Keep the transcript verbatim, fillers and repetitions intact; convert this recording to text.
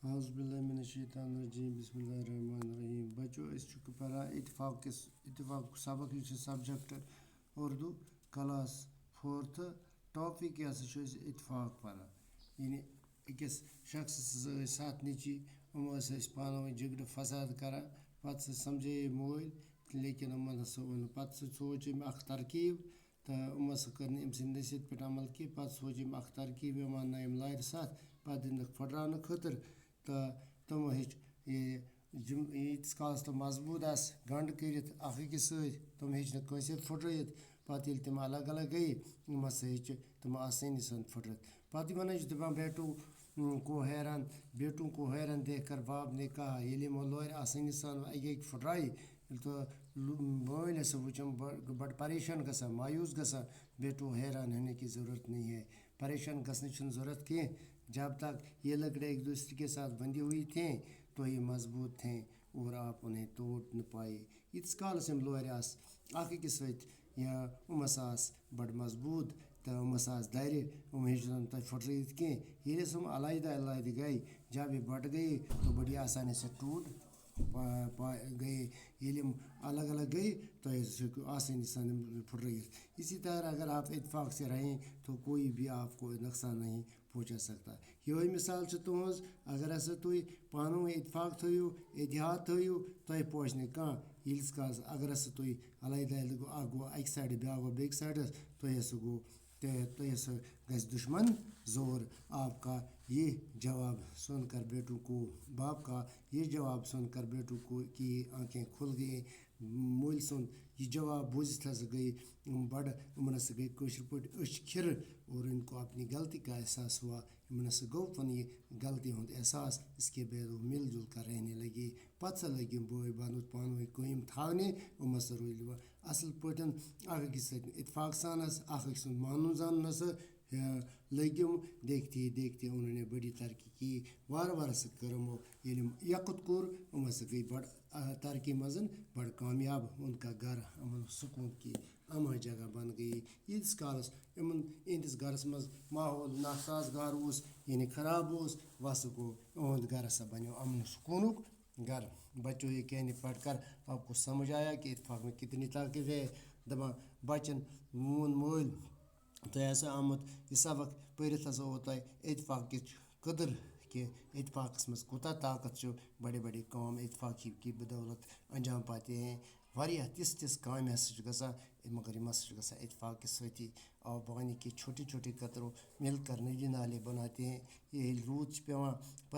اعوذ باللہ من الشیطان الرجیم، بسم اللہ الرحمن الرحیم۔ بچو، أسۍ چھِ پران اتفاق کِس، اتفاق سبق، یہِ چھُ subject Urdu, class fourth، topic یہِ ہسا چھُ أسۍ اتفاق پران۔ یعنی أکِس شخصس ٲسۍ ستھ نیٚچی، یِم ٲسۍ أسۍ پانہٕ ؤنۍ جھگڑٕ فساد کران، پتہٕ سُہ سمجھے مٲلۍ، لیکن یِمن ہسا اوٚن نہٕ۔ پتہٕ سُہ سوٗنٛچ أمۍ اکھ ترکیب، تہٕ یِم ہسا کٔر نہٕ أمۍ سٕنٛدِ نصیحت پٮ۪ٹھ عمل کینٛہہ۔ پتہٕ سوٗنٛچ أمۍ اکھ ترکیب، یِم اننٲے یِم لارِ ستھ، پتہٕ دِنکھ پھٕٹراونہٕ خٲطرٕ۔ تہٕ تِمو ہیٚچھ یہِ جم-، ییٖتِس کالس تِم مضبوٗط آسہٕ گنٛڈ کٔرِتھ اکھ أکِس سۭتۍ، تِم ہیٚچھ نہٕ کٲنٛسہِ سۭتۍ پھٕٹرٲیِتھ۔ پتہٕ ییٚلہِ تِم الگ الگ گٔیہِ، یِم ہسا ہیٚچھِ تِم آسٲنی سان پھٕٹرٲیِتھ۔ پتہٕ یِمن ٲسۍ دَپان، "بیٹو، اُم، کو حیران، بیٹوں کو حیران دیکھ کر باپ نے کہا"، ییٚلہِ یِمو لورِ آسٲنی سان اَکہِ اَکہِ پھٕٹرایہِ، ییٚلہِ تہٕ لُ-، مٲلۍ ہسا وٕچھان بڑ-، بڑٕ پریشان گژھان، مایوس گژھان، "بیٹو، حیران ہونے کی ضرورت نہیں ہے"، پریشان گژھنٕچ چھنہٕ ضرورت کینٛہہ۔ جب تک یہ لکڑے ایک دوسرے کے ساتھ بندھی ہوئی تھیں تو یہ مضبوط تھیں اور آپ انہیں توڑ نہ پائے۔ ییٖتِس کالس یِم لورِ آسہٕ اکھ أکِس سۭتۍ یا یِم ہسا آسہٕ بڑٕ مضبوٗط تہٕ یِم ہسا آسہٕ دَرِ، یِم ہیٚچھِ نہٕ تۄہہِ پھٕٹرٲیِتھ کینٛہہ۔ ییٚلہِ ہسا یِم علیحدہ علیحدہ گٔے، جب یہ بٹ گئے تو بڑی آسانی سے ٹوٹ پا-، پا-، گئے۔ ییٚلہِ یِم الگ الگ گٔے، تۄہہِ ہسا ہیٚکِو آسٲنی سان یِم پھٕٹرٲیِتھ۔ اسی طرح اگر آپ اتفاق سے رہیں تو کوئی بھی آپ کو نقصان نہیں پہنچا سکتا۔ یِہوٚے مثال چھِ تُہٕنٛز، اگر ہسا تُہۍ پانہٕ ؤنۍ اتفاق تھٲیِو، اتحاد تھٲیِو، تۄہہِ پوچھِ نہٕ کانٛہہ۔ ییٖتِس کالس اگر ہسا تُہۍ علیحدہ علیحدٕ گوٚو، اکھ گوٚو اکہِ سایڈٕ، بیٛاکھ گوٚو بیٚکہِ سایڈس، تۄہہِ ہسا گوٚو، تۄہہِ، تۄہہِ ہسا گژھِ دُشمن زور۔ آپ کا یہ جواب سن کر بیٹوں کو، باپ کا یہ جواب سن کر بیٹوں کو کی آنکھیں کھل گئی۔ مٲلۍ سُنٛد یہِ جواب بوٗزِتھ ہسا گٔے یِم بڑٕ، یِمن ہسا گٔے کٲشِر پٲٹھۍ أچھ کھِرٕ، اور ان کو اپنی غلطی کا احساس ہوا۔ یِمن ہسا گوٚو پنٕنۍ یہِ غلطی ہُنٛد احساس، اس کے بعد وہ مل جل کر رہنے لگے۔ پتہٕ ہسا لٔگۍ یِم بٲے بنُت پانہٕ ؤنۍ قٲیِم تھاونہِ، یِم ہسا روٗدۍ وۄنۍ اصل پٲٹھۍ اکھ أکِس سۭتۍ اتفاق سان، اکھ أکۍ سُنٛد مانُن زانُن ہسا، آ، لٔگۍ یِم۔ دیکھتے ہی دیکھتے انہوں نے بڑی ترقی کی۔ وارٕ وارٕ ہسا کٔر یِمو، ییٚلہِ یِم یکُت کوٚر، یِم ہسا گٔے بڑٕ، آ، ترقی منٛز بڑٕ کامیاب۔ ان کا گھر امن و سکون کی اما جگہ بن گئی۔ ییٖتِس کالس یِمن، یِہنٛدِس گرس منٛز ماحول ناسازگار اوس، یعنی خراب اوس، وسہٕ گوٚو یِہُنٛد گرٕ ہسا بنیو امن و سکوٗنُک گرٕ۔ بچو، یہ کہانی پڑھ کر آپ کو سمجھ آیا کہ اتفاق میں کتنی طاقت ہے؟ دپان بچن، میون مٲلۍ، تۄہہِ ہسا آمُت یہِ سبق پٔرِتھ ہسا اوٚو تۄہہِ اتفاق کِچ قدر، کہ اتفاقس منٛز کوٗتاہ طاقت چھُ۔ بڑے بڑے کام اتفاق ہی کی بدولت انجام پاتے ہیں۔ واریاہ تِژھ تِژھ کامہِ ہسا چھِ گژھان، مگر یِم ہسا چھِ گژھان اتفاق کہِ سۭتی۔ آو پانی کے چھوٹے چھوٹے قطروں مل کر ندی نالے بناتے ہیں۔ ییٚلہِ روٗد چھُ پٮ۪وان، پتہٕ